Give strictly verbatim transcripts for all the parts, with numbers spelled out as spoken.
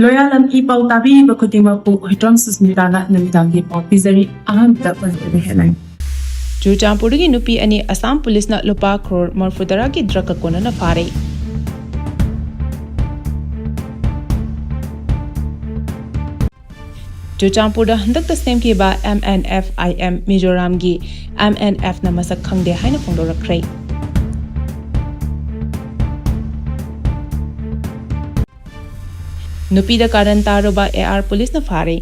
ꯂꯣꯌꯥꯂꯝ E ꯄꯥꯎ ꯇꯥꯕꯤꯔꯤꯕ ꯈꯨꯗꯤꯡꯃꯛꯄꯨ ꯍꯨꯏꯗ꯭ꯔꯣꯝ ꯁꯨꯁꯃꯤꯇꯥꯅ ꯅꯨꯃꯤꯗꯥꯡꯒꯤ ꯄꯥꯎ ꯄꯤꯖꯔꯤ꯫ ꯑꯍꯥꯟꯕꯗ ꯃꯔꯨꯑꯣꯏꯕ headline꯫ ꯆꯨꯔꯆꯥꯟꯄꯨꯔꯗꯒꯤ ꯅꯨꯄꯤ ꯑꯅꯤ ꯑꯁꯥꯝ ꯄꯨꯂꯤꯁꯅ ꯂꯨꯄꯥ ꯀ꯭ꯔꯣꯔ ꯃꯔꯐꯨꯇꯔꯥꯒꯤ ꯗ꯭ꯔꯒꯀ ꯀꯣꯟꯅꯅ ꯐꯥꯔꯦ꯫ ꯆꯨꯔꯆꯥꯟꯄꯨꯔꯗ ꯍꯟꯗꯛꯇ ꯁꯦꯝꯈꯤꯕ M N F I M ꯃꯤꯖꯣꯔꯥꯝꯒꯤ M N Fꯅ ꯃꯁꯛ ꯈꯪꯗꯦ ꯍꯥꯏꯅ ꯐꯣꯡꯗꯣꯔꯛꯈ꯭ꯔꯦ꯫ ꯅꯨꯄꯤꯗ ꯀꯥꯔꯟ ꯇꯥꯔꯨꯕ A R ꯄꯨꯂꯤꯁꯅ ꯐꯥꯔꯦ꯫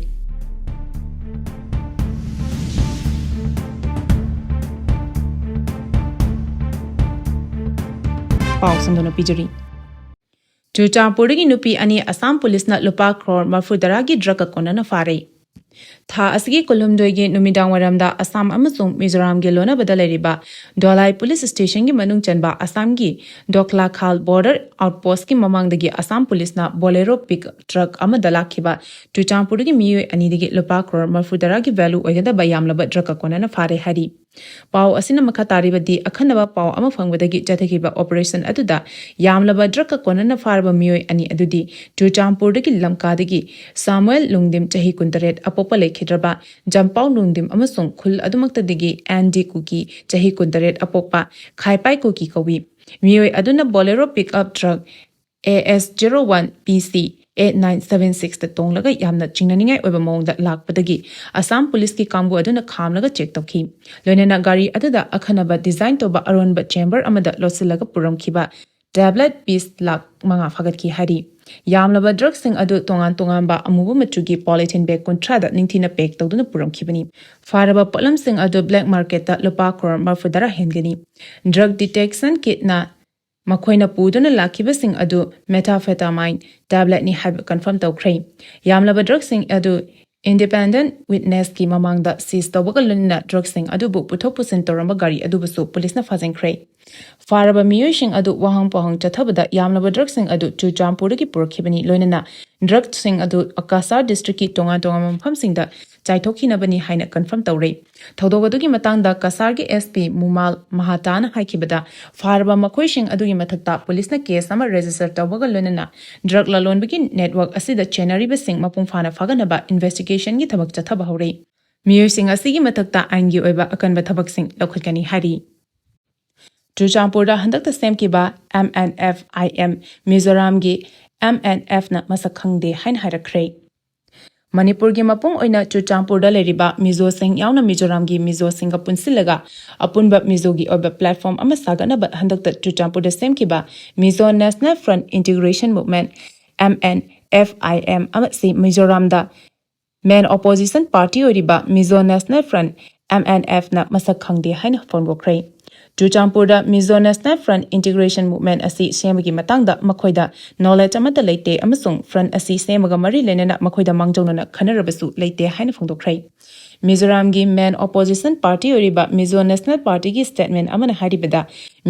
ꯄꯥꯎ ꯁꯟꯗꯣꯛꯅ ꯄꯤꯖꯔꯤ꯫ ꯆꯨꯔꯆꯥꯟꯄꯨꯔꯗꯒꯤ ꯅꯨꯄꯤ ꯑꯅꯤ ꯑꯁꯥꯝ ꯄꯨꯂꯤꯁꯅ ꯂꯨꯄꯥ ꯀ꯭ꯔꯣꯔ ꯃꯔꯐꯨꯇꯔꯥꯒꯤ ꯗ꯭ꯔꯒꯀ ꯀꯣꯟꯅꯅ ꯐꯥꯔꯦ꯫ ꯊꯥ ꯑꯁꯤꯒꯤ ꯀꯨꯟꯍꯨꯝꯗꯣꯏꯒꯤ ꯅꯨꯃꯤꯗꯥꯡ ꯋꯥꯏꯔꯝꯗ ꯑꯁꯥꯝ ꯑꯃꯁꯨꯡ ꯃꯤꯖꯣꯔꯥꯝꯒꯤ ꯂꯣꯟꯅꯕꯗ ꯂꯩꯔꯤꯕ ꯗꯣꯂꯥꯏ ꯄꯨꯂꯤꯁ ꯁ꯭ꯇꯦꯁꯟꯒꯤ ꯃꯅꯨꯡ ꯆꯟꯕ ꯑꯁꯥꯝꯒꯤ ꯗꯣꯀ꯭ꯂꯥꯈꯥꯜ ꯕꯣꯔꯗꯔ ꯑꯥꯎꯠꯄꯣꯁ꯭ꯠꯀꯤ ꯃꯃꯥꯡꯗꯒꯤ ꯑꯁꯥꯝ ꯄꯨꯂꯤꯁꯅ ꯕꯣꯂꯦꯔꯣ ꯄꯤꯛ ꯇ꯭ꯔꯛ ꯑꯃꯗ ꯂꯥꯛꯈꯤꯕ ꯆꯨꯔꯆꯥꯟꯄꯨꯔꯗꯒꯤ ꯃꯤꯑꯣꯏ ꯑꯅꯤꯗꯒꯤ ꯂꯨꯄꯥ ꯀ꯭ꯔꯣꯔ ꯃꯔꯐꯨꯇꯔꯥꯒꯤ value ꯑꯣꯏꯒꯗꯕ ꯌꯥꯝꯂꯕ ꯗ꯭ꯔꯒꯀ ꯀꯣꯟꯅꯅ ꯐꯥꯔꯦ ꯍꯥꯏꯔꯤ꯫ ꯄꯥꯎ ꯑꯁꯤꯅ ꯃꯈꯥ ꯇꯥꯔꯤꯕꯗꯤ ꯑꯈꯟꯅꯕ ꯄꯥꯎ ꯑꯃ ꯐꯪꯕꯗꯒꯤ ꯆꯠꯊꯈꯤꯕ operation ꯑꯗꯨꯗ ꯌꯥꯝꯂꯕ ꯗ꯭ꯔꯒꯀ ꯀꯣꯟꯅꯅ ꯐꯥꯔꯕ ꯃꯤꯑꯣꯏ ꯑꯅꯤ ꯑꯗꯨꯗꯤ ꯆꯨꯔꯆꯥꯟꯄꯨꯔꯗꯒꯤ ꯂꯝꯀꯥꯗꯒꯤ ꯁꯥꯃꯨꯑꯦꯜ ꯂꯨꯡꯗꯤꯝ ꯆꯍꯤ ꯀꯨꯟꯇꯔꯦꯠ ꯑꯄꯣꯛꯄ ꯂꯩꯈꯤꯗ꯭ꯔꯕ ꯖꯝꯄꯥꯎ ꯂꯨꯡꯗꯤꯝ ꯑꯃꯁꯨꯡ ꯈꯨꯜ ꯑꯗꯨꯃꯛꯇꯗꯒꯤ ꯑꯦꯟ ꯗꯤ ꯀꯨꯀꯤ ꯆꯍꯤ ꯀꯨꯟꯇꯔꯦꯠ ꯑꯄꯣꯛꯄ ꯈꯥꯏꯄꯥꯏ ꯀꯨꯀꯤ ꯀꯧꯏ꯫ ꯃꯤꯑꯣꯏ ꯑꯗꯨꯅ Bolero pick up truck A S zero one P C eight nine seven sixꯇ ꯇꯣꯡꯂꯒ ꯌꯥꯝꯅ ꯆꯤꯡꯅꯅꯤꯡꯉꯥꯏ ꯑꯣꯏꯕ ꯃꯑꯣꯡꯗ ꯂꯥꯛꯄꯗꯒꯤ ꯑꯁꯥꯝ ꯄꯨꯂꯤꯁꯀꯤ ꯀꯥꯡꯕꯨ ꯑꯗꯨꯅ ꯈꯥꯝꯂꯒ check ꯇꯧꯈꯤ꯫ ꯂꯣꯏꯅꯅ ꯒꯥꯔꯤ ꯑꯗꯨꯗ ꯑꯈꯟꯅꯕ design ꯇꯧꯕ ꯑꯔꯣꯟꯕ chamber ꯑꯃꯗ ꯂꯣꯠꯁꯤꯜꯂꯒ ꯄꯨꯔꯝꯈꯤꯕ tablet piece ꯂꯥꯈ ꯃꯉꯥ ꯐꯥꯒꯠꯈꯤ ꯍꯥꯏꯔꯤ꯫ ꯌꯥꯝꯂꯕ ꯗ꯭ꯔꯒꯁꯤꯡ ꯑꯗꯨ ꯇꯣꯉꯥꯟ ꯇꯣꯉꯥꯟꯕ ꯑꯃꯨꯕ ꯃꯆꯨꯒꯤ polythene bag ꯀꯨꯟꯊ꯭ꯔꯥꯗ ꯅꯤꯡꯊꯤꯅ pack ꯇꯧꯗꯨꯅ ꯄꯨꯔꯝꯈꯤꯕꯅꯤ꯫ ꯐꯥꯔꯕ ꯄꯣꯠꯂꯝꯁꯤꯡ ꯑꯗꯨ black marketꯇ ꯂꯨꯄꯥ ꯀ꯭ꯔꯣꯔ ꯃꯔꯐꯨꯇꯔꯥ ꯍꯦꯟꯒꯅꯤ꯫ Drug detection kitꯅ ꯃꯈꯣꯏꯅ ꯄꯨꯗꯨꯅ ꯂꯥꯛꯈꯤꯕꯁꯤꯡ ꯑꯗꯨ methamphetamine tabletꯅꯤ ꯍꯥꯏꯕ confirm ꯇꯧꯈ꯭ꯔꯦ꯫ ꯌꯥꯝꯂꯕ ꯗ꯭ꯔꯒꯁꯤꯡ ꯑꯗꯨ independent witnessꯀꯤ ꯃꯃꯥꯡꯗ seize ꯇꯧꯕꯒ ꯂꯣꯏꯅꯅ ꯗ꯭ꯔꯒꯁꯤꯡ ꯑꯗꯨꯕꯨ ꯄꯨꯊꯣꯛ ꯄꯨꯁꯤꯟ ꯇꯧꯔꯝꯕ ꯒꯥꯔꯤ ꯑꯗꯨꯕꯨꯁꯨ ꯄꯨꯂꯤꯁꯅ ꯐꯥꯖꯤꯟꯈ꯭ꯔꯦ꯫ ꯐꯥꯔꯕ ꯃꯤꯑꯣꯏꯁꯤꯡ ꯑꯗꯨ ꯋꯥꯍꯪ ꯄꯥꯎꯍꯪ ꯆꯠꯊꯕꯗ ꯌꯥꯝꯂꯕ ꯗ꯭ꯔꯒꯁꯤꯡ ꯑꯗꯨ ꯆꯨꯔꯆꯥꯟꯄꯨꯔꯗꯒꯤ ꯄꯨꯔꯛꯈꯤꯕꯅꯤ, ꯂꯣꯏꯅꯅ ꯗ꯭ꯔꯒꯁꯤꯡ ꯑꯗꯨ ꯀꯁꯥꯔ districtꯀꯤ ꯇꯣꯉꯥꯟ ꯇꯣꯉꯥꯟꯕ ꯃꯐꯝꯁꯤꯡꯗ ꯆꯥꯏꯊꯣꯛꯈꯤꯅꯕꯅꯤ ꯍꯥꯏꯅ ꯀꯟꯐꯥꯔꯝ ꯇꯧꯔꯦ꯫ ꯊꯧꯗꯣꯛ ꯑꯗꯨꯒꯤ ꯃꯇꯥꯡꯗ ꯀꯁꯥꯔꯒꯤ ꯑꯦꯁ ꯄꯤ ꯃꯨꯃꯥꯜ ꯃꯍꯥꯇꯥꯅ ꯍꯥꯏꯈꯤꯕꯗ, ꯐꯥꯔꯕ ꯃꯈꯣꯏꯁꯤꯡ ꯑꯗꯨꯒꯤ ꯃꯊꯛꯇ ꯄꯨꯂꯤꯁꯅ ꯀꯦꯁ ꯑꯃ ꯔꯦꯖꯤꯁꯇꯔ ꯇꯧꯕꯒ ꯂꯣꯏꯅꯅ ꯗ꯭ꯔꯒ ꯂꯂꯣꯟꯕꯒꯤ ꯅꯦꯠꯋꯥꯔꯛ ꯑꯁꯤꯗ ꯆꯦꯟꯅꯔꯤꯕꯁꯤꯡ ꯃꯄꯨꯡ ꯐꯥꯅ ꯐꯥꯒꯠꯅꯕ ꯏꯟꯚꯦꯁꯇꯤꯒꯦꯁꯟꯒꯤ ꯊꯕꯛ ꯆꯠꯊꯕ ꯍꯧꯔꯦ꯫ ꯃꯤꯑꯣꯏꯁꯤꯡ ꯑꯁꯤꯒꯤ ꯃꯊꯛꯇ ꯑꯥꯏꯟꯒꯤ ꯑꯣꯏꯕ ꯑꯀꯟꯕ ꯊꯕꯛꯁꯤꯡ ꯂꯧꯈꯠꯀꯅꯤ ꯍꯥꯏꯔꯤ꯫ ꯆꯨꯔꯆꯥꯟꯄꯨꯔꯗ ꯍꯟꯗꯛꯇ ꯁꯦꯝꯈꯤꯕ M N F I M ꯃꯤꯖꯣꯔꯥꯝꯒꯤ ꯑꯦꯝ ꯑꯦꯟ ꯑꯦꯐꯅ ꯃꯁꯛ ꯈꯪꯗꯦ ꯍꯥꯏꯅ ꯍꯥꯏꯔꯛꯈ꯭ꯔꯦ꯫ ꯃꯅꯤꯄꯨꯔꯒꯤ ꯃꯄꯨꯡ ꯑꯣꯏꯅ ꯆꯨꯔꯆꯥꯟꯄꯨꯔꯗ ꯂꯩꯔꯤꯕ ꯃꯤꯖꯣꯁꯤꯡ ꯌꯥꯎꯅ ꯃꯤꯖꯣꯔꯥꯝꯒꯤ ꯃꯤꯖꯣꯁꯤꯡꯒ ꯄꯨꯟꯁꯤꯜꯂꯒ ꯑꯄꯨꯟꯕ ꯃꯤꯖꯣꯒꯤ ꯑꯣꯏꯕ ꯄ꯭ꯂꯦꯠꯐꯣꯔꯝ ꯑꯃ ꯁꯥꯒꯠꯅꯕ ꯍꯟꯗꯛꯇ ꯆꯨꯔꯆꯥꯟꯄꯨꯔꯗ ꯁꯦꯝꯈꯤꯕ Mizo National Front Integration Movement, M N F I M, ꯑꯃꯁꯤ ꯃꯤꯖꯣꯔꯥꯝꯗ ꯃꯦꯟ ꯑꯣꯄꯣꯖꯤꯁꯟ ꯄꯥꯔꯇꯤ ꯑꯣꯏꯔꯤꯕ Mizo National Front, M N F, ꯅ ꯃꯁꯛ ꯈꯪꯗꯦ ꯍꯥꯏꯅ ꯐꯣꯡꯗꯣꯛꯈ꯭ꯔꯦ꯫ ꯆꯨꯔꯆꯥꯟꯄꯨꯔꯗ Mizo National Front Integration Movement ꯑꯁꯤ ꯁꯦꯝꯕꯒꯤ ꯃꯇꯥꯡꯗ ꯃꯈꯣꯏꯗ ꯅꯣꯂꯦꯖ ꯑꯃꯠꯇ ꯂꯩꯇꯦ ꯑꯃꯁꯨꯡ ꯐ꯭ꯔꯟꯠ ꯑꯁꯤ ꯁꯦꯝꯕꯒ ꯃꯔꯤ ꯂꯩꯅꯅ ꯃꯈꯣꯏꯗ ꯃꯥꯡꯖꯧꯅꯅ ꯈꯟꯅꯔꯕꯁꯨ ꯂꯩꯇꯦ ꯍꯥꯏꯅ ꯐꯣꯡꯗꯣꯛꯈ꯭ꯔꯦ꯫ ꯃꯤꯖꯣꯔꯥꯝꯒꯤ ꯃꯦꯟ ꯑꯣꯄꯣꯖꯤꯁꯟ ꯄꯥꯔꯇꯤ ꯑꯣꯏꯔꯤꯕ Mizo National Party ꯒꯤ ꯁ꯭ꯇꯦꯠꯃꯦꯟ ꯑꯃꯅ ꯍꯥꯏꯔꯤꯕꯗ,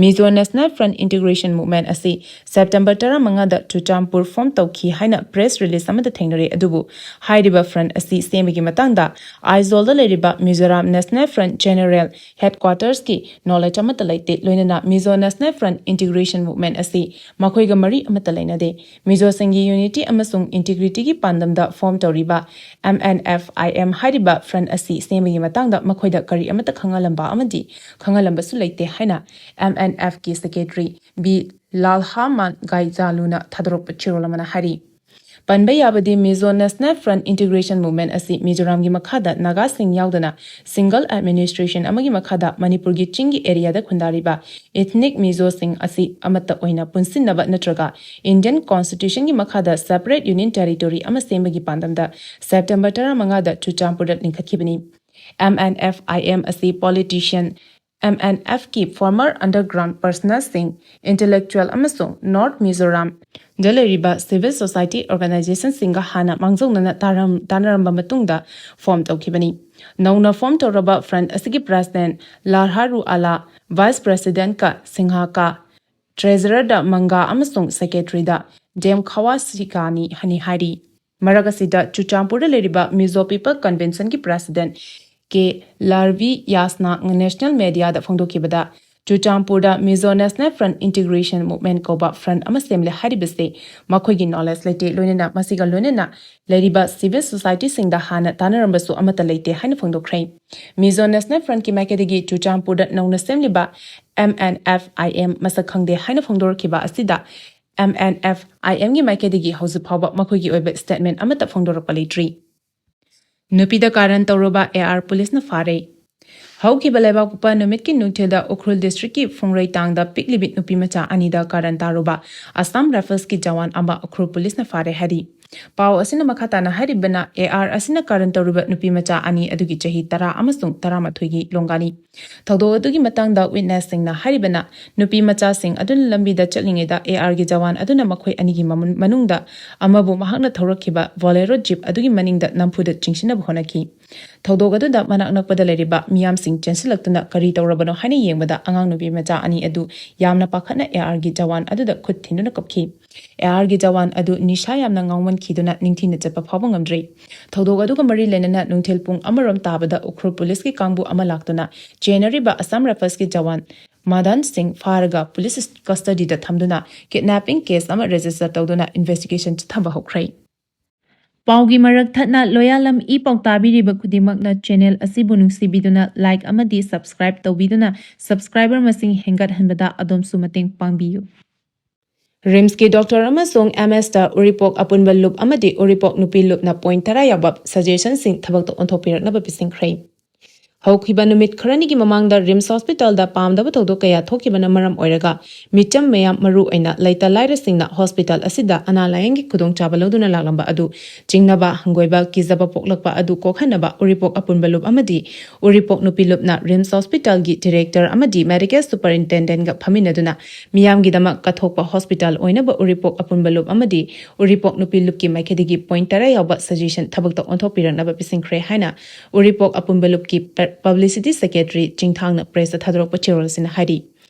Mizo National Front Integration Movement ꯑꯁꯤ ꯁꯦꯞꯇꯦꯝꯕꯔ ꯇꯔꯥꯃꯉꯥꯗ ꯆꯨꯔꯆꯥꯟꯄꯨꯔ ꯐꯣꯔꯝ ꯇꯧꯈꯤ ꯍꯥꯏꯅ ꯄ꯭ꯔꯦꯁ ꯔꯤꯂꯤꯖ ꯑꯃꯗ ꯊꯦꯡꯅꯔꯦ, ꯑꯗꯨꯕꯨ ꯍꯥꯏꯔꯤꯕ ꯐ꯭ꯔꯟꯠ ꯑꯁꯤ ꯁꯦꯝꯕꯒꯤ ꯃꯇꯥꯡꯗ ꯑꯥꯏꯖꯣꯜꯗ ꯂꯩꯔꯤꯕ ꯃꯤꯖꯣꯔꯥꯝ ꯅꯦꯁꯅꯦꯜ ꯐ꯭ꯔꯟꯠ ꯖꯦꯅꯔꯦꯜ ꯍꯦꯗꯀ꯭ꯋꯥꯇꯔꯁꯀꯤ ꯅꯣꯂꯦꯖ ꯑꯃꯠꯇ ꯂꯩꯇꯦ, ꯂꯣꯏꯅꯅ Mizo National Front Integration Movement ꯑꯁꯤ ꯃꯈꯣꯏꯒ ꯃꯔꯤ ꯑꯃꯠꯇ ꯂꯩꯅꯗꯦ꯫ ꯃꯤꯖꯣꯁꯤꯡꯒꯤ ꯌꯨꯅꯤꯇꯤ ꯑꯃꯁꯨꯡ ꯏꯟꯇꯤꯒ꯭ꯔꯤꯇꯤꯒꯤ ꯄꯥꯟꯗꯝꯗ ꯐꯣꯔꯝ ꯇꯧꯔꯤꯕ M N F I M ꯍꯥꯏꯔꯤꯕ ꯐ꯭ꯔꯟꯠ ꯑꯁꯤ ꯁꯦꯝꯕꯒꯤ ꯃꯇꯥꯡꯗ ꯃꯈꯣꯏꯗ ꯀꯔꯤ ꯑꯃꯠꯇ ꯈꯪꯍꯜꯂꯝꯕ ꯑꯃꯗꯤ ꯈꯪꯍꯜꯂꯝꯕꯁꯨ ꯂꯩꯇꯦ ꯍꯥꯏꯅ M N F ꯀꯤ ꯁꯦꯀ꯭ꯔꯦꯇꯔꯤ ꯕꯤ ꯂꯥꯜꯍꯥꯃꯥꯟ ꯒꯥꯏꯖꯥꯂꯨꯅ ꯊꯥꯗꯣꯔꯛꯄ ꯆꯦꯔꯣꯜ ꯑꯃꯅ ꯍꯥꯏꯔꯤ꯫ ꯄꯟꯕ ꯌꯥꯕꯗꯤ, Mizo National Front Integration Movement ꯑꯁꯤ ꯃꯤꯖꯣꯔꯥꯝꯒꯤ ꯃꯈꯥꯗ ꯅꯥꯒꯥꯁꯤꯡ ꯌꯥꯎꯗꯅ ꯁꯤꯡꯒꯜ ꯑꯦꯗꯃꯤꯅꯤꯁꯇ꯭ꯔꯦꯁꯟ ꯑꯃꯒꯤ ꯃꯈꯥꯗ ꯃꯅꯤꯄꯨꯔꯒꯤ ꯆꯤꯡꯒꯤ ꯑꯦꯔꯤꯌꯥꯗ ꯈꯨꯟꯗꯥꯔꯤꯕ ꯏꯊꯅꯤꯛ ꯃꯤꯖꯣꯁꯤꯡ ꯑꯁꯤ ꯑꯃꯠꯇ ꯑꯣꯏꯅ ꯄꯨꯟꯁꯤꯟꯅꯕ ꯅꯠꯇ꯭ꯔꯒ ꯏꯟꯗꯤꯌꯟ ꯀꯣꯟꯁꯇꯤꯇ꯭ꯌꯨꯁꯟꯒꯤ ꯃꯈꯥꯗ ꯁꯦꯄꯔꯦꯠ ꯌꯨꯅꯤꯌꯟ ꯇꯦꯔꯤꯇꯣꯔꯤ ꯑꯃ ꯁꯦꯝꯕꯒꯤ ꯄꯥꯟꯗꯝꯗ ꯁꯦꯞꯇꯦꯝꯕꯔ ꯇꯔꯥꯃꯉꯥꯗ ꯆꯨꯔꯆꯥꯟꯄꯨꯔꯗ ꯂꯤꯡꯈꯠꯈꯤꯕꯅꯤ꯫ M N F I M ꯑꯁꯤ ꯄꯣꯂꯤꯇꯤꯁꯤꯌꯟ, M N F ꯀꯤ ꯐꯣꯔꯃꯔ ꯑꯟꯗꯔꯒ꯭ꯔꯥꯎꯟ ꯄꯔꯁꯅꯦꯜꯁꯤꯡ, ꯏꯟꯇꯦꯂꯦꯛꯆꯨꯑꯦꯜ ꯑꯃꯁꯨꯡ ꯅꯣꯔꯠ ꯃꯤꯖꯣꯔꯥꯝꯗ ꯂꯩꯔꯤꯕ ꯁꯤꯚꯤꯜ ꯁꯣꯁꯥꯏꯇꯤ ꯑꯣꯔꯒꯅꯥꯏꯖꯦꯁꯟꯁꯤꯡꯒ ꯍꯥꯟꯅ ꯃꯥꯡꯖꯧꯅꯅ ꯇꯥꯔꯝ-, ꯇꯥꯟꯅꯔꯝꯕ ꯃꯇꯨꯡꯗ ꯐꯣꯔꯝ ꯇꯧꯈꯤꯕꯅꯤ꯫ ꯅꯧꯅ ꯐꯣꯔꯝ ꯇꯧꯔꯕ ꯐ꯭ꯔꯟꯠ ꯑꯁꯤꯒꯤ ꯄ꯭ꯔꯦꯁꯤꯗꯦꯟꯠ ꯂꯥꯜꯍꯥꯔꯨ ꯑꯥꯂꯥ, ꯚꯥꯏꯁ ꯄ꯭ꯔꯦꯁꯤꯗꯦꯟꯠꯀ ꯁꯤꯡꯍꯥꯀꯥ, ꯇ꯭ꯔꯦꯖꯔꯔꯗ ꯃꯪꯒꯥ ꯑꯃꯁꯨꯡ ꯁꯦꯀ꯭ꯔꯦꯇꯔꯤꯗ ꯗꯦꯝ ꯈꯋꯥꯁꯤꯀꯥꯅꯤ ꯍꯅꯤ ꯍꯥꯏꯔꯤ꯫ ꯃꯔꯛ ꯑꯁꯤꯗ, ꯆꯨꯔꯆꯥꯟꯄꯨꯔꯗ ꯂꯩꯔꯤꯕ Mizo People Convention ꯒꯤ President ꯀꯦ ꯂꯥꯔꯚꯤ ꯌꯥꯁꯅ National Media ꯗ ꯐꯣꯡꯗꯣꯛꯈꯤꯕꯗ, ꯆꯨꯔꯆꯥꯟꯄꯨꯔꯗ Mizo National Front Integration Movement ꯀꯧꯕ front ꯑꯃ ꯁꯦꯝꯂꯦ ꯍꯥꯏꯔꯤꯕꯁꯤ ꯃꯈꯣꯏꯒꯤ knowledge ꯂꯩꯇꯦ, ꯂꯣꯏꯅꯅ ꯃꯁꯤꯒ ꯂꯣꯏꯅꯅ ꯂꯩꯔꯤꯕ civil society ꯁꯤꯡꯗ ꯍꯥꯟꯅ ꯇꯥꯟꯅꯔꯝꯕꯁꯨ ꯑꯃꯠꯇ ꯂꯩꯇꯦ ꯍꯥꯏꯅ ꯐꯣꯡꯗꯣꯛꯈ꯭ꯔꯦ꯫ Mizo National Front ꯀꯤ ꯃꯥꯏꯀꯩꯗꯒꯤ ꯆꯨꯔꯆꯥꯟꯄꯨꯔꯗ ꯅꯧꯅ ꯁꯦꯝꯂꯤꯕ M N F I M ꯃꯁꯛ ꯈꯪꯗꯦ ꯍꯥꯏꯅ ꯐꯣꯡꯗꯣꯔꯛꯈꯤꯕ ꯑꯁꯤꯗ, M N F I M ꯒꯤ ꯃꯥꯏꯀꯩꯗꯒꯤ ꯍꯧꯖꯤꯛ ꯐꯥꯎꯕ ꯃꯈꯣꯏꯒꯤ ꯑꯣꯏꯕ statement ꯑꯃꯠꯇ ꯐꯣꯡꯗꯣꯔꯛꯄ ꯂꯩꯇ꯭ꯔꯤ꯫ ꯅꯨꯄꯤꯗ ꯀꯥꯔꯟ ꯇꯧꯔꯨꯕ A R police ꯅ ꯐꯥꯔꯦ꯫ ꯍꯧꯈꯤꯕ ꯂꯩꯕꯥꯛꯄꯣꯛꯄ ꯅꯨꯃꯤꯠꯀꯤ ꯅꯨꯡꯊꯤꯜꯗ ꯎꯈ꯭ꯔꯨꯜ district ꯀꯤ ꯐꯨꯡꯔꯩ ꯇꯥꯡꯗ ꯄꯤꯛꯂꯤꯕꯤ ꯅꯨꯄꯤ ꯃꯆꯥ ꯑꯅꯤꯗ ꯀꯥꯔꯟ ꯇꯥꯔꯨꯕ Assam Rifles ꯀꯤ ꯖꯋꯥꯟ ꯑꯃ ꯎꯈ꯭ꯔꯨꯜ police ꯅ ꯐꯥꯔꯦ ꯍꯥꯏꯔꯤ꯫ ꯄꯥꯎ ꯑꯁꯤꯅ ꯃꯈꯥ ꯇꯥꯅ ꯍꯥꯏꯔꯤꯕꯅ, A R ꯑꯁꯤꯅ ꯀꯥꯔꯟ ꯇꯧꯔꯨꯕ ꯅꯨꯄꯤ ꯃꯆꯥ ꯑꯅꯤ ꯑꯗꯨꯒꯤ ꯆꯍꯤ ꯇꯔꯥ ꯑꯃꯁꯨꯡ ꯇꯔꯥꯃꯥꯊꯣꯏꯒꯤ ꯂꯣꯡꯒꯥꯅꯤ꯫ ꯊꯧꯗꯣꯛ ꯑꯗꯨꯒꯤ ꯃꯇꯥꯡꯗ witness ꯁꯤꯡꯅ ꯍꯥꯏꯔꯤꯕꯅ, ꯅꯨꯄꯤ ꯃꯆꯥꯁꯤꯡ ꯑꯗꯨꯅ ꯂꯝꯕꯤꯗ ꯆꯠꯂꯤꯉꯩꯗ A R ꯒꯤ ꯖꯋꯥꯟ ꯑꯗꯨꯅ ꯃꯈꯣꯏ ꯑꯅꯤꯒꯤ ꯃꯃꯨꯟ-, ꯃꯅꯨꯡꯗ ꯑꯃꯕꯨ ꯃꯍꯥꯛꯅ ꯊꯧꯔꯛꯈꯤꯕ Bolero jeep ꯑꯗꯨꯒꯤ ꯃꯅꯤꯡꯗ ꯅꯝꯐꯨꯗ ꯆꯤꯡꯁꯤꯟꯅꯕ ꯍꯣꯠꯅꯈꯤ꯫ ꯊꯧꯗꯣꯛ ꯑꯗꯨꯗ ꯃꯅꯥꯛ ꯅꯛꯄꯗ ꯂꯩꯔꯤꯕ ꯃꯤꯌꯥꯝꯁꯤꯡ ꯆꯦꯟꯁꯤꯜꯂꯛꯇꯨꯅ ꯀꯔꯤ ꯇꯧꯔꯕꯅꯣ ꯍꯥꯏꯅ ꯌꯦꯡꯕꯗ, ꯑꯉꯥꯡ ꯅꯨꯄꯤ ꯃꯆꯥ ꯑꯅꯤ ꯑꯗꯨ ꯌꯥꯝꯅ ꯄꯥꯈꯠꯅ A R ꯒꯤ ꯖꯋꯥꯟ ꯑꯗꯨꯗ ꯈꯨꯠ ꯊꯤꯟꯗꯨꯅ ꯀꯞꯈꯤ꯫ A R ꯒꯤ ꯖꯋꯥꯟ ꯑꯗꯨ ꯅꯤꯁꯥ ꯌꯥꯝꯅ ꯉꯥꯎꯃꯟꯈꯤꯗꯨꯅ ꯅꯤꯡꯊꯤꯅ ꯆꯠꯄ ꯐꯥꯎꯕ ꯉꯝꯗ꯭ꯔꯤ꯫ ꯊꯧꯗꯣꯛ ꯑꯗꯨꯒ ꯃꯔꯤ ꯂꯩꯅꯅ ꯅꯨꯡꯊꯤꯜ ꯄꯨꯡ ꯑꯃꯔꯣꯝ ꯇꯥꯕꯗ ꯎꯈ꯭ꯔꯨꯜ police ꯀꯤ ꯀꯥꯡꯕꯨ ꯑꯃ ꯂꯥꯛꯇꯨꯅ ꯆꯦꯟꯅꯔꯤꯕ Assam Rifles ꯀꯤ ꯖꯋꯥꯟ ꯃꯗꯟ ꯁꯤꯡ ꯐꯥꯔꯒ police custody ꯗ ꯊꯝꯗꯨꯅ kidnapping case ꯑꯃ register ꯇꯧꯗꯨꯅ investigation ꯆꯠꯊꯕ ꯍꯧꯈ꯭ꯔꯦ꯫ ꯄꯥꯎꯒꯤ ꯃꯔꯛ ꯊꯠꯅ ꯂꯣꯌꯥꯂꯝ ꯏ ꯄꯥꯎ ꯇꯥꯕꯤꯔꯤꯕ ꯈꯨꯗꯤꯡꯃꯛꯅ channel ꯑꯁꯤꯕꯨ ꯅꯨꯡꯁꯤꯕꯤꯗꯨꯅ like ꯑꯃꯗꯤ subscribe ꯇꯧꯕꯤꯗꯨꯅ subscriber ꯃꯁꯤꯡ ꯍꯦꯟꯒꯠꯍꯟꯕꯗ ꯑꯗꯣꯝꯁꯨ ꯃꯇꯦꯡ ꯄꯥꯡꯕꯤꯌꯨ꯫ RIMS ꯀꯤ doctor ꯑꯃꯁꯨꯡ M S ꯇ ꯎꯔꯤꯄꯣꯛ ꯑꯄꯨꯟꯕ ꯂꯨꯞ ꯑꯃꯗꯤ ꯎꯔꯤꯄꯣꯛ ꯅꯨꯄꯤ ꯂꯨꯞꯅ point ꯇꯔꯥ ꯌꯥꯎꯕ suggestion ꯁꯤꯡ ꯊꯕꯛꯇ ꯑꯣꯟꯊꯣꯛꯄꯤꯔꯛꯅꯕ ꯄꯤꯁꯤꯟꯈ꯭ꯔꯦ꯫ ꯍꯧꯈꯤꯕ ꯅꯨꯃꯤꯠ ꯈꯔꯅꯤꯒꯤ ꯃꯃꯥꯡꯗ RIMS hospital ꯗ ꯄꯥꯝꯗꯕ ꯊꯧꯗꯣꯛ ꯀꯌꯥ ꯊꯣꯛꯈꯤꯕꯅ ꯃꯔꯝ ꯑꯣꯏꯔꯒ, ꯃꯤꯆꯝ ꯃꯌꯥꯝ, ꯃꯔꯨ ꯑꯣꯏꯅ ꯂꯩꯇ ꯂꯥꯏꯔꯁꯤꯡꯅ hospital ꯑꯁꯤꯗ ꯑꯅꯥ ꯂꯥꯌꯦꯡꯒꯤ ꯈꯨꯗꯣꯡꯆꯥꯕ ꯂꯧꯗꯨꯅ ꯂꯥꯛꯂꯝꯕ ꯑꯗꯨ ꯆꯤꯡꯅꯕ, ꯍꯪꯒꯣꯏꯕ, ꯀꯤꯖꯕ ꯄꯣꯛꯂꯛꯄ ꯑꯗꯨ ꯀꯣꯛꯍꯟꯅꯕ ꯎꯔꯤꯄꯣꯛ ꯑꯄꯨꯟꯕ ꯂꯨꯞ ꯑꯃꯗꯤ ꯎꯔꯤꯄꯣꯛ ꯅꯨꯄꯤ ꯂꯨꯞꯅ RIMS hospital ꯒꯤ director ꯑꯃꯗꯤ medical superintendent ꯒ ꯐꯝꯃꯤꯟꯅꯗꯨꯅ ꯃꯤꯌꯥꯝꯒꯤꯗꯃꯛ ꯀꯠꯊꯣꯛꯄ hospital ꯑꯣꯏꯅꯕ ꯎꯔꯤꯄꯣꯛ ꯑꯄꯨꯟꯕ ꯂꯨꯞ ꯑꯃꯗꯤ ꯎꯔꯤꯄꯣꯛ ꯅꯨꯄꯤ ꯂꯨꯞꯀꯤ ꯃꯥꯏꯀꯩꯗꯒꯤ point ꯇꯔꯥ ꯌꯥꯎꯕ suggestion ꯊꯕꯛꯇ ꯑꯣꯟꯊꯣꯛꯄꯤꯔꯛꯅꯕ ꯄꯤꯁꯤꯟꯈ꯭ꯔꯦ ꯍꯥꯏꯅ ꯎꯔꯤꯄꯣꯛ ꯑꯄꯨꯟꯕ ꯂꯨꯞꯀꯤ ꯄ-, publicity secretary ꯆꯤꯡꯊꯥꯡꯅ press ꯇ ꯊꯥꯗꯣꯔꯛꯄ ꯆꯦꯔꯣꯜ ꯑꯁꯤꯅ ꯍꯥꯏꯔꯤ꯫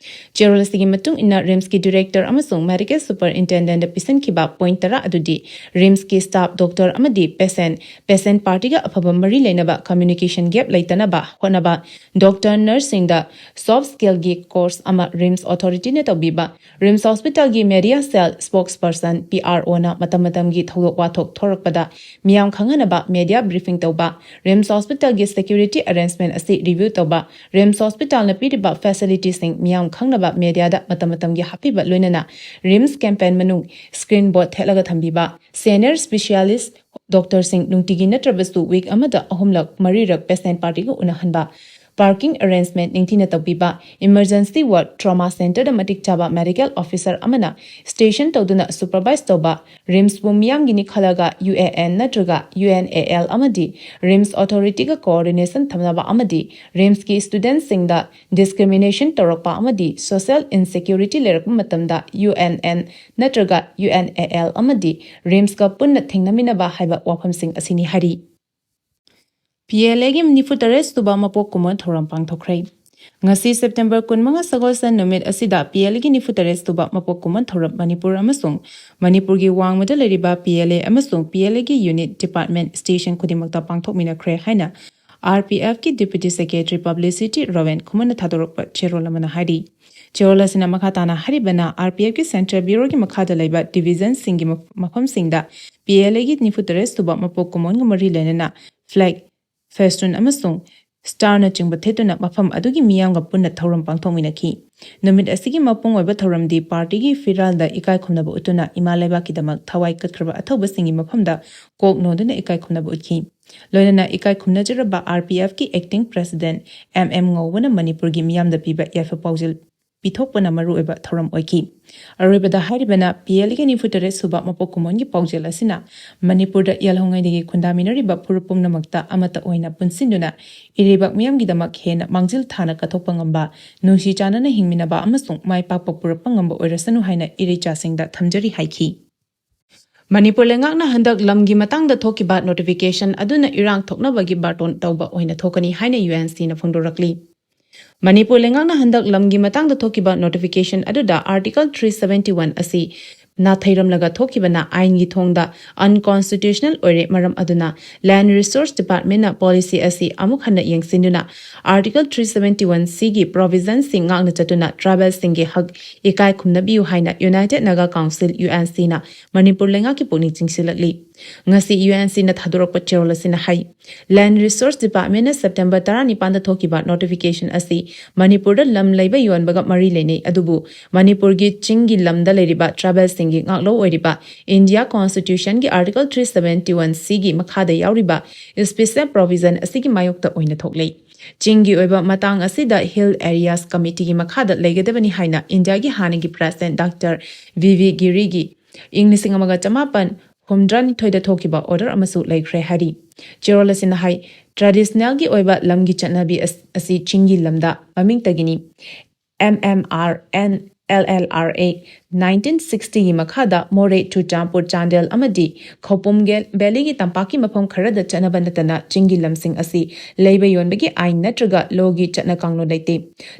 ꯆꯦꯔꯣꯜ ꯑꯁꯤꯒꯤ ꯃꯇꯨꯡ ꯏꯟꯅ RIMSꯀꯤ director ꯑꯃꯁꯨꯡ medical superintendentꯗ ꯄꯤꯁꯤꯟꯈꯤꯕ point ꯇꯔꯥ ꯑꯗꯨꯗꯤ RIMSꯀꯤ staff, doctor ꯑꯃꯗꯤ patient, patient partyꯒ ꯑꯐꯕ ꯃꯔꯤ ꯂꯩꯅꯕ communication gap ꯂꯩꯇꯅꯕ ꯍꯣꯠꯅꯕ, doctor, nurseꯁꯤꯡꯗ soft skillꯒꯤ course ꯑꯃ RIMS authorityꯅ ꯇꯧꯕꯤꯕ, RIMS hospitalꯒꯤ media cell spokesperson, PROꯅ ꯃꯇꯝ ꯃꯇꯝꯒꯤ ꯊꯧꯗꯣꯛ ꯋꯥꯊꯣꯛ ꯊꯣꯔꯛꯄꯗ ꯃꯤꯌꯥꯝ ꯈꯪꯍꯟꯅꯕ media briefing ꯇꯧꯕ, RIMS hospitalꯒꯤ security arrangement ꯑꯁꯤ review ꯇꯧꯕ, RIMS hospitalꯅ ꯄꯤꯔꯤꯕ facilitiesꯁꯤꯡ ꯃꯤꯌꯥꯝ ꯈꯪꯅꯕ mediaꯗ ꯃꯇꯝ ꯃꯇꯝꯒꯤ ꯍꯥꯞꯄꯤꯕ, ꯂꯣꯏꯅꯅ RIMS campaign ꯃꯅꯨꯡ screen board ꯊꯦꯠꯂꯒ ꯊꯝꯕꯤꯕ, senior specialist doctorꯁꯤꯡ ꯅꯨꯡꯇꯤꯒꯤ ꯅꯠꯇ꯭ꯔꯕꯁꯨ week ꯑꯃꯗ ꯑꯍꯨꯝꯂꯛ ꯃꯔꯤꯔꯛ patient partyꯒ ꯎꯅꯍꯟꯕ, parking arrangement ꯅꯤꯡꯊꯤꯅ ꯇꯧꯕꯤꯕ, emergency ward, trauma centreꯗ ꯃꯇꯤꯛ ꯆꯥꯕ medical officer ꯑꯃꯅ station ꯇꯧꯗꯨꯅ supervise ꯇꯧꯕ, RIMSꯄꯨ ꯃꯤꯌꯥꯝꯒꯤꯅꯤ ꯈꯜꯂꯒ UAN ꯅꯠꯇ꯭ꯔꯒ UNAL ꯑꯃꯗꯤ RIMS authorityꯒ coordination ꯊꯝꯅꯕ ꯑꯃꯗꯤ RIMSꯀꯤ studentꯁꯤꯡꯗ discrimination ꯇꯧꯔꯛꯄ ꯑꯃꯗꯤ social insecurity ꯂꯩꯔꯛꯄ ꯃꯇꯝꯗ UNN ꯅꯠꯇ꯭ꯔꯒ UNAL ꯑꯃꯗꯤ RIMSꯀ ꯄꯨꯟꯅ ꯊꯦꯡꯅꯃꯤꯟꯅꯕ ꯍꯥꯏꯕ ꯋꯥꯐꯝꯁꯤꯡ ꯑꯁꯤꯅꯤ ꯍꯥꯏꯔꯤ꯫ PLAꯒꯤ ꯅꯤꯐꯨ ꯇꯔꯦꯠ ꯁꯨꯕ ꯃꯄꯣꯛ ꯀꯨꯝꯑꯣꯟ ꯊꯧꯔꯝ ꯄꯥꯡꯊꯣꯛꯈ꯭ꯔꯦ꯫ ꯉꯁꯤ September ꯀꯨꯟꯃꯉꯥ ꯁꯒꯣꯜꯁꯦꯟ ꯅꯨꯃꯤꯠ ꯑꯁꯤꯗ PLAꯒꯤ ꯅꯤꯐꯨ ꯇꯔꯦꯠ ꯁꯨꯕ ꯃꯄꯣꯛ ꯀꯨꯝꯑꯣꯟ ꯊꯧꯔꯝ ꯃꯅꯤꯄꯨꯔ ꯑꯃꯁꯨꯡ ꯃꯅꯤꯄꯨꯔꯒꯤ ꯋꯥꯡꯃꯗ ꯂꯩꯔꯤꯕ PLA ꯑꯃꯁꯨꯡ PLAꯒꯤ unit department station ꯈꯨꯗꯤꯡꯃꯛꯇ ꯄꯥꯡꯊꯣꯛꯃꯤꯟꯅꯈ꯭ꯔꯦ ꯍꯥꯏꯅ RPFꯀꯤ Deputy Secretary Publicity ꯔꯣꯕꯦꯟ ꯈꯨꯃꯟꯅ ꯊꯥꯗꯣꯔꯛꯄ ꯆꯦꯔꯣꯜ ꯑꯃꯅ ꯍꯥꯏꯔꯤ꯫ ꯆꯦꯔꯣꯜ ꯑꯁꯤꯅ ꯃꯈꯥ ꯇꯥꯅ ꯍꯥꯏꯔꯤꯕꯅ, RPFꯀꯤ Central Bureauꯒꯤ ꯃꯈꯥꯗ ꯂꯩꯕ divisionꯁꯤꯡꯒꯤ ꯃꯐ-, ꯃꯐꯝꯁꯤꯡꯗ PLAꯒꯤ ꯅꯤꯐꯨ ꯇꯔꯦꯠ ꯁꯨꯕ ꯃꯄꯣꯛ ꯀꯨꯝꯑꯣꯟꯒ ꯃꯔꯤ ꯂꯩꯅꯅ flag, festoon ꯑꯃꯁꯨꯡ starꯅꯆꯤꯡꯕ ꯊꯦꯠꯇꯨꯅ ꯃꯐꯝ ꯑꯗꯨꯒꯤ ꯃꯤꯌꯥꯝꯒ ꯄꯨꯟꯅ ꯊꯧꯔꯝ ꯄꯥꯡꯊꯣꯛꯃꯤꯟꯅꯈꯤ꯫ ꯅꯨꯃꯤꯠ ꯑꯁꯤꯒꯤ ꯃꯄꯨꯡ ꯑꯣꯏꯕ ꯊꯧꯔꯝꯗꯤ partyꯒꯤ ꯐꯤꯔꯥꯜꯗ ꯏꯀꯥꯏ ꯈꯨꯝꯅꯕ ꯎꯠꯇꯨꯅ ꯏꯃꯥ ꯂꯩꯕꯥꯛꯀꯤꯗꯃꯛ ꯊꯋꯥꯏ ꯀꯠꯈ꯭ꯔꯕ ꯑꯊꯧꯕꯁꯤꯡꯒꯤ ꯃꯐꯝꯗ ꯀꯣꯛ ꯅꯣꯟꯗꯨꯅ ꯏꯀꯥꯏ ꯈꯨꯝꯅꯕ ꯎꯠꯈꯤ꯫ ꯂꯣꯏꯅꯅ ꯏꯀꯥꯏ ꯈꯨꯝꯅꯖꯔꯕ RPFꯀꯤ acting president M M ꯉꯧꯕꯅ ꯃꯅꯤꯄꯨꯔꯒꯤ ꯃꯤꯌꯥꯝꯗ ꯄꯤꯕ ꯌꯥꯏꯐ ꯄꯥꯎꯖꯦꯜ ꯄꯤꯊꯣꯛꯄꯅ ꯃꯔꯨꯑꯣꯏꯕ ꯊꯧꯔꯝ ꯑꯣꯏꯈꯤ꯫ ꯑꯔꯣꯏꯕꯗ ꯍꯥꯏꯔꯤꯕꯅ PLAꯒꯤ ꯅꯤꯐꯨ ꯇꯔꯦꯠ ꯁꯨꯕ ꯃꯄꯣꯛ ꯀꯨꯝꯑꯣꯟꯒꯤ ꯄꯥꯎꯖꯦꯜ ꯑꯁꯤꯅ ꯃꯅꯤꯄꯨꯔꯗ ꯌꯥꯜꯍꯧꯉꯩꯗꯒꯤ ꯈꯨꯟꯗꯥꯃꯤꯟꯅꯔꯤꯕ ꯐꯨꯔꯨꯞ ꯄꯨꯝꯅꯃꯛꯇ ꯑꯃꯠꯇ ꯑꯣꯏꯅ ꯄꯨꯟꯁꯤꯟꯗꯨꯅ ꯏꯔꯩꯕꯥꯛ ꯃꯤꯌꯥꯝꯒꯤꯗꯃꯛ ꯍꯦꯟꯅ ꯃꯥꯡꯖꯤꯜ ꯊꯥꯅ ꯀꯠꯊꯣꯛꯄ ꯉꯝꯕ, ꯅꯨꯡꯁꯤ ꯆꯥꯟꯅꯅ ꯍꯤꯡꯃꯤꯟꯅꯕ ꯑꯃꯁꯨꯡ ꯃꯥꯏ ꯄꯥꯛꯄ ꯄꯨꯔꯛꯄ ꯉꯝꯕ ꯑꯣꯏꯔꯁꯅꯨ ꯍꯥꯏꯅ ꯏꯔꯩꯆꯥꯁꯤꯡꯗ ꯊꯝꯖꯔꯤ ꯍꯥꯏꯈꯤ꯫ ꯃꯅꯤꯄꯨꯔ ꯂꯩꯉꯥꯛꯅ ꯍꯟꯗꯛ ꯂꯝꯒꯤ ꯃꯇꯥꯡꯗ ꯊꯣꯛꯈꯤꯕ notification ꯑꯗꯨꯅ ꯏꯔꯥꯡ ꯊꯣꯛꯅꯕꯒꯤ ꯕꯥꯔꯇꯣꯟ ꯇꯧꯕ ꯑꯣꯏꯅ ꯊꯣꯛꯀꯅꯤ ꯍꯥꯏꯅ UNCꯅ ꯐꯣꯡꯗꯣꯔꯛꯂꯤ꯫ ꯃꯅꯤꯄꯨꯔ ꯂꯩꯉꯥꯛꯅ ꯍꯟꯗꯛ ꯂꯝꯒꯤ ꯃꯇꯥꯡꯗ ꯊꯣꯛꯈꯤꯕ notification ꯑꯗꯨꯗ Article three seventy one ꯑꯁꯤ ꯅꯥꯊꯩꯔꯝꯂꯒ ꯊꯣꯛꯈꯤꯕꯅ ꯑꯥꯏꯟꯒꯤ ꯊꯣꯡꯗ unconstitutional ꯑꯣꯏꯔꯦ꯫ ꯃꯔꯝ ꯑꯗꯨꯅ Land Resource Departmentꯅ policy ꯑꯁꯤ ꯑꯃꯨꯛ ꯍꯟꯅ ꯌꯦꯡꯁꯤꯟꯗꯨꯅ Article three seventy one Cꯒꯤ provisionꯁꯤꯡ ꯉꯥꯛꯅ ꯆꯠꯇꯨꯅ tribalꯁꯤꯡꯒꯤ ꯍꯛ ꯏꯀꯥꯏ ꯈꯨꯝꯅꯕꯤꯌꯨ ꯍꯥꯏꯅ United Naga Council, UNCꯅ ꯃꯅꯤꯄꯨꯔ ꯂꯩꯉꯥꯛꯀꯤ ꯄꯨꯛꯅꯤꯡ ꯆꯤꯡꯁꯤꯜꯂꯛꯂꯤ꯫ ꯉꯁꯤ UNCꯅ ꯊꯥꯗꯣꯔꯛꯄ ꯆꯦꯔꯣꯜ ꯑꯁꯤꯅ ꯍꯥꯏ, Land Resource Departmentꯅ September ꯇꯔꯥꯅꯤꯄꯥꯟꯗ ꯊꯣꯛꯈꯤꯕ notification ꯑꯁꯤ ꯃꯅꯤꯄꯨꯔꯗ ꯂꯝ ꯂꯩꯕ ꯌꯣꯟꯕꯒ ꯃꯔꯤ ꯂꯩꯅꯩ, ꯑꯗꯨꯕꯨ ꯃꯅꯤꯄꯨꯔꯒꯤ ꯆꯤꯡꯒꯤ ꯂꯝꯗ ꯂꯩꯔꯤꯕ tribalꯁꯤꯡꯒꯤ ꯉꯥꯛꯂꯧ ꯑꯣꯏꯔꯤꯕ India Constitutionꯒꯤ Article three seventy one Cꯒꯤ ꯃꯈꯥꯗ ꯌꯥꯎꯔꯤꯕ special provision ꯑꯁꯤꯒꯤ ꯃꯥꯌꯣꯛꯇ ꯑꯣꯏꯅ ꯊꯣꯛꯂꯦ꯫ ꯆꯤꯡꯒꯤ ꯑꯣꯏꯕ ꯃꯇꯥꯡ ꯑꯁꯤꯗ Hill Areas Committeeꯒꯤ ꯃꯈꯥꯗ ꯂꯩꯒꯗꯕꯅꯤ ꯍꯥꯏꯅ Indiaꯒꯤ ꯍꯥꯟꯅꯒꯤ President Doctor V V Giriꯒꯤ ꯏꯪ ꯂꯤꯁꯤꯡ ꯑꯃꯒ ꯆꯃꯥꯄꯟ ꯍꯨꯝꯗ꯭ꯔꯥꯅꯤꯊꯣꯏꯗ ꯊꯣꯛꯈꯤꯕ order ꯑꯃꯁꯨ ꯂꯩꯈ꯭ꯔꯦ ꯍꯥꯏꯔꯤ꯫ ꯆꯦꯔꯣꯜ ꯑꯁꯤꯅ ꯍꯥꯏ, traditionalꯒꯤ ꯑꯣꯏꯕ ꯂꯝꯒꯤ ꯆꯠꯅꯕꯤ ꯑꯁ-, ꯑꯁꯤ ꯆꯤꯡꯒꯤ ꯂꯝꯗ ꯃꯃꯤꯡꯇꯒꯤꯅꯤ꯫ MMRN LLRA nineteen sixtyꯒꯤ ꯃꯈꯥꯗ ꯃꯣꯔꯦ, ꯆꯨꯔꯆꯥꯟꯄꯨꯔ, ꯆꯥꯟꯗꯦꯜ ꯑꯃꯗꯤ ꯈꯧꯄꯨꯝ ꯒꯦꯜ-, valleyꯒꯤ ꯇꯝꯄꯥꯛꯀꯤ ꯃꯐꯝ ꯈꯔꯗ ꯆꯠꯅꯕ ꯅꯠꯇꯅ ꯆꯤꯡꯒꯤ ꯂꯝꯁꯤꯡ ꯑꯁꯤ ꯂꯩꯕ ꯌꯣꯟꯕꯒꯤ ꯑꯥꯏꯟ ꯅꯠꯇ꯭ꯔꯒ lawꯒꯤ ꯆꯠꯅ ꯀꯥꯡꯂꯣꯟ ꯂꯩꯇꯦ꯫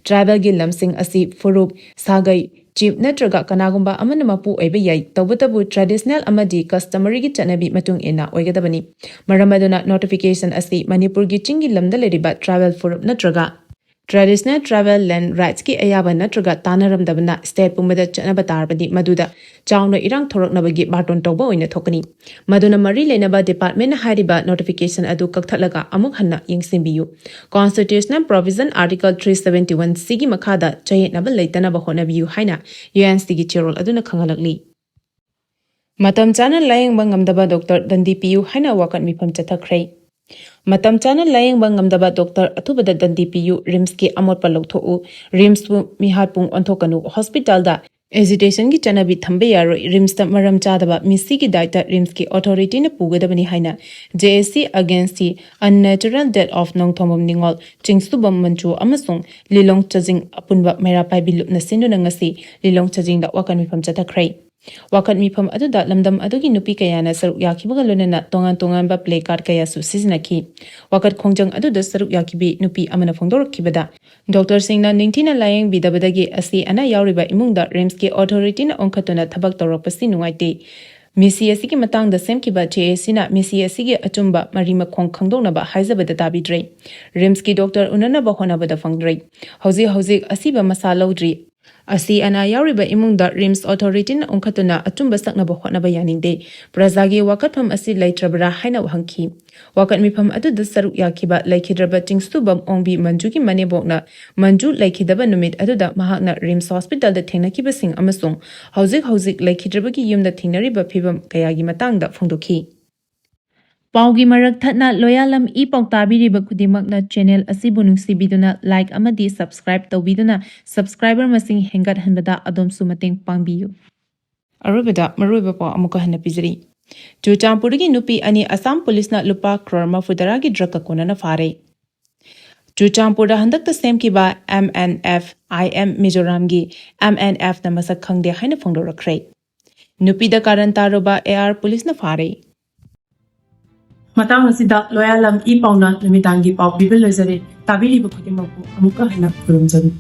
Tribalꯒꯤ ꯂꯝꯁꯤꯡ ꯑꯁꯤ ꯐꯨꯔꯨꯞ, ꯁꯥꯒꯩ, chief ꯅꯠꯇ꯭ꯔꯒ ꯀꯅꯥꯒꯨꯝꯕ ꯑꯃꯅ ꯃꯄꯨ ꯑꯣꯏꯕ ꯌꯥꯏ, ꯇꯧꯕꯇꯕꯨ traditional ꯑꯃꯗꯤ customaryꯒꯤ ꯆꯠꯅꯕꯤ ꯃꯇꯨꯡ ꯏꯟꯅ ꯑꯣꯏꯒꯗꯕꯅꯤ꯫ ꯃꯔꯝ ꯑꯗꯨꯅ notification ꯑꯁꯤ ꯃꯅꯤꯄꯨꯔꯒꯤ ꯆꯤꯡꯒꯤ ꯂꯝꯗ ꯂꯩꯔꯤꯕ tribal ꯐꯨꯔꯨꯞ ꯅꯠꯇ꯭ꯔꯒ traditional tribal land rightsꯀꯤ ꯑꯌꯥꯕ ꯅꯠꯇ꯭ꯔꯒ ꯇꯥꯟꯅꯔꯝꯗꯕꯅ state ꯄꯨꯝꯕꯗ ꯆꯠꯅꯕ ꯇꯥꯔꯕꯗꯤ ꯃꯗꯨꯗ ꯆꯥꯎꯅ ꯏꯔꯥꯡ ꯊꯣꯔꯛꯅꯕꯒꯤ ꯕꯥꯔꯇꯣꯟ ꯇꯧꯕ ꯑꯣꯏꯅ ꯊꯣꯛꯀꯅꯤ꯫ ꯃꯗꯨꯅ ꯃꯔꯤ ꯂꯩꯅꯕ departmentꯅ ꯍꯥꯏꯔꯤꯕ notification ꯑꯗꯨ ꯀꯛꯊꯠꯂꯒ ꯑꯃꯨꯛ ꯍꯟꯅ ꯌꯦꯡꯁꯤꯟꯕꯤꯌꯨ꯫ Constitutional provision Article three seventy one Cꯒꯤ ꯃꯈꯥꯗ ꯆꯌꯦꯠꯅꯕ ꯂꯩꯇꯅꯕ ꯍꯣꯠꯅꯕꯤꯌꯨ ꯍꯥꯏꯅ UNCꯒꯤ ꯆꯦꯔꯣꯜ ꯑꯗꯨꯅ ꯈꯪꯍꯜꯂꯛꯂꯤ꯫ ꯃꯇꯝ ꯆꯥꯅ ꯂꯥꯌꯦꯡꯕ ꯉꯝꯗꯕ doctor ꯗꯟꯗꯤ ꯄꯤꯌꯨ ꯍꯥꯏꯅ ꯋꯥꯀꯠ ꯃꯤꯐꯝ ꯆꯠꯊꯈ꯭ꯔꯦ꯫ ꯃꯇꯝ ꯆꯥꯅ ꯂꯥꯌꯦꯡꯕ ꯉꯝꯗꯕ doctor ꯑꯊꯨꯕꯗ ꯗꯟꯗꯤ ꯄꯤꯌꯨ, RIMSꯀꯤ ꯑꯃꯣꯠꯄ ꯂꯧꯊꯣꯛꯎ, RIMSꯄꯨ ꯃꯤꯍꯥꯠ ꯄꯨꯡ ꯑꯣꯟꯊꯣꯛꯀꯅꯨ, hospitalꯗ agitationꯒꯤ ꯆꯠꯅꯕꯤ ꯊꯝꯕ ꯌꯥꯔꯣꯏ, RIMSꯇ ꯃꯔꯝ ꯆꯥꯗꯕ ꯃꯤꯁꯤꯒꯤ ꯗꯥꯏꯇ RIMSꯀꯤ authorityꯅ ꯄꯨꯒꯗꯕꯅꯤ ꯍꯥꯏꯅ JAC against the unnatural death of Nongthombam ꯅꯤꯉꯣꯜ, ꯆꯤꯡꯁꯨꯕꯝ ꯃꯟꯖꯨ ꯑꯃꯁꯨꯡ ꯂꯤꯂꯣꯡ ꯆꯖꯤꯡ ꯑꯄꯨꯟꯕ ꯃꯩꯔꯥ ꯄꯥꯏꯕꯤ ꯂꯨꯞꯅ ꯁꯤꯟꯗꯨꯅ ꯉꯁꯤ ꯂꯤꯂꯣꯡ ꯆꯖꯤꯡꯗ ꯋꯥꯀꯠ ꯃꯤꯐꯝ ꯆꯠꯊꯈ꯭ꯔꯦ꯫ ꯋꯥꯀꯠ ꯃꯤꯐꯝ ꯑꯗꯨꯗ ꯂꯝꯗꯝ ꯑꯗꯨꯒꯤ ꯅꯨꯄꯤ ꯀꯌꯥꯅ ꯁꯔꯨꯛ ꯌꯥꯈꯤꯕꯒ ꯂꯣꯏꯅꯅ ꯇꯣꯉꯥꯟ ꯇꯣꯉꯥꯟꯕ placard ꯀꯌꯥꯁꯨ ꯁꯤꯖꯤꯟꯅꯈꯤ꯫ ꯋꯥꯀꯠ ꯈꯣꯡꯖꯪ ꯑꯗꯨꯗ ꯁꯔꯨꯛ ꯌꯥꯈꯤꯕꯤ ꯅꯨꯄꯤ ꯑꯃꯅ ꯐꯣꯡꯗꯣꯔꯛꯈꯤꯕꯗ, ꯗꯣꯛꯇꯔꯁꯤꯡꯅ ꯅꯤꯡꯊꯤꯅ ꯂꯥꯌꯦꯡꯕꯤꯗꯕꯗꯒꯤ ꯑꯁꯤ ꯑꯅꯥ ꯌꯥꯎꯔꯤꯕ ꯏꯃꯨꯡꯗ RIMSꯀꯤ authorityꯅ ꯑꯣꯟꯈꯠꯇꯨꯅ ꯊꯕꯛ ꯇꯧꯔꯛꯄꯁꯤ ꯅꯨꯡꯉꯥꯏꯇꯦ꯫ ꯃꯤꯁꯤ ꯑꯁꯤꯒꯤ ꯃꯇꯥꯡꯗ ꯁꯦꯝꯈꯤꯕ JACꯅ ꯃꯤꯁꯤ ꯑꯁꯤꯒꯤ ꯑꯆꯨꯝꯕ ꯃꯔꯤ ꯃꯈꯣꯡ ꯈꯪꯗꯣꯛꯅꯕ ꯍꯥꯏꯖꯕꯗ ꯇꯥꯕꯤꯗ꯭ꯔꯦ꯫ RIMSꯀꯤ ꯗꯣꯛꯇꯔ ꯎꯅꯅꯕ ꯍꯣꯠꯅꯕꯗ ꯐꯪꯗ꯭ꯔꯦ꯫ ꯍꯧꯖꯤꯛ ꯍꯧꯖꯤꯛ ꯑꯁꯤꯕ ꯃꯁꯥ ꯂꯧꯗ꯭ꯔꯤ꯫ ꯑꯁꯤ ꯑꯅꯥ ꯌꯥꯎꯔꯤꯕ ꯏꯃꯨꯡꯗ RIMS authorityꯅ ꯑꯣꯟꯈꯠꯇꯨꯅ ꯑꯆꯨꯝꯕ ꯁꯛꯅꯕ ꯍꯣꯠꯅꯕ ꯌꯥꯅꯤꯡꯗꯦ꯫ ꯄ꯭ꯔꯖꯥꯒꯤ ꯋꯥꯀꯠꯐꯝ ꯑꯁꯤ ꯂꯩꯇ꯭ꯔꯕ꯭ꯔꯥ ꯍꯥꯏꯅ ꯍꯪꯈꯤ꯫ ꯋꯥꯀꯠ ꯃꯤꯐꯝ ꯑꯗꯨꯗ ꯁꯔꯨꯛ ꯌꯥꯈꯤꯕ ꯂꯩꯈꯤꯗ꯭ꯔꯕ ꯆꯤꯡꯁꯨꯕꯝ ꯑꯣꯡꯕꯤ ꯃꯟꯖꯨꯒꯤ ꯃꯅꯦꯝꯕꯣꯛꯅ ꯃꯟꯖꯨ ꯂꯩꯈꯤꯗꯕ ꯅꯨꯃꯤꯠ ꯑꯗꯨꯗ ꯃꯍꯥꯛꯅ RIMS hospitalꯗ ꯊꯦꯡꯅꯈꯤꯕꯁꯤꯡ ꯑꯃꯁꯨꯡ ꯍꯧꯖꯤꯛ ꯍꯧꯖꯤꯛ ꯂꯩꯈꯤꯗ꯭ꯔꯕꯒꯤ ꯌꯨꯝꯗ ꯊꯦꯡꯅꯔꯤꯕ ꯐꯤꯕꯝ ꯀꯌꯥꯒꯤ ꯃꯇꯥꯡꯗ ꯐꯣꯡꯗꯣꯛꯈꯤ꯫ ꯄꯥꯎꯒꯤ ꯃꯔꯛ ꯊꯠꯅ ꯂꯣꯌꯥꯂꯝ ꯏ ꯄꯥꯎ ꯇꯥꯕꯤꯔꯤꯕ ꯈꯨꯗꯤꯡꯃꯛꯅ channel ꯑꯁꯤꯕꯨ ꯅꯨꯡꯁꯤꯕꯤꯗꯨꯅ like ꯑꯃꯗꯤ subscribe ꯇꯧꯕꯤꯗꯨꯅ subscriber ꯃꯁꯤꯡ ꯍꯦꯟꯒꯠꯍꯟꯕꯗ ꯑꯗꯣꯝꯁꯨ ꯃꯇꯦꯡ ꯄꯥꯡꯕꯤꯌꯨ꯫ ꯑꯔꯣꯏꯕꯗ ꯃꯔꯨꯑꯣꯏꯕ ꯄꯥꯎ ꯑꯃꯨꯛꯀ ꯍꯟꯅ ꯄꯤꯖꯔꯤ꯫ ꯆꯨꯔꯆꯥꯟꯄꯨꯔꯗꯒꯤ ꯅꯨꯄꯤ ꯑꯅꯤ ꯑꯁꯥꯝ ꯄꯨꯂꯤꯁꯅ ꯂꯨꯄꯥ ꯀ꯭ꯔꯣꯔ ꯃꯔꯤꯐꯨ ꯇꯔꯥꯒꯤ drugꯀ ꯀꯣꯟꯅꯅ ꯐꯥꯔꯦ꯫ ꯆꯨꯔꯆꯥꯟꯄꯨꯔꯗ ꯍꯟꯗꯛꯇ ꯁꯦꯝꯈꯤꯕ MNF, IM ꯃꯤꯖꯣꯔꯥꯝꯒꯤ MNFꯅ ꯃꯁꯛ ꯈꯪꯗꯦ ꯍꯥꯏꯅ ꯐꯣꯡꯗꯣꯔꯛꯈ꯭ꯔꯦ꯫ ꯅꯨꯄꯤꯗ ꯀꯥꯔꯟ ꯇꯥꯔꯨꯕ AR ꯄꯨꯂꯤꯁꯅ ꯐꯥꯔꯦ꯫ ꯃꯇꯥꯡ ꯑꯁꯤꯗ ꯂꯣꯌꯥꯂꯝ ꯏ ꯄꯥꯎꯅ ꯅꯨꯃꯤꯗꯥꯡꯒꯤ ꯄꯥꯎ ꯄꯤꯕ ꯂꯣꯏꯖꯔꯦ꯫ ꯇꯥꯕꯤꯔꯤꯕ ꯈꯨꯗꯤꯡꯃꯛꯄꯨ ꯑꯃꯨꯛꯀ ꯍꯟꯅ ꯈꯨꯔꯨꯝꯖꯔꯤ꯫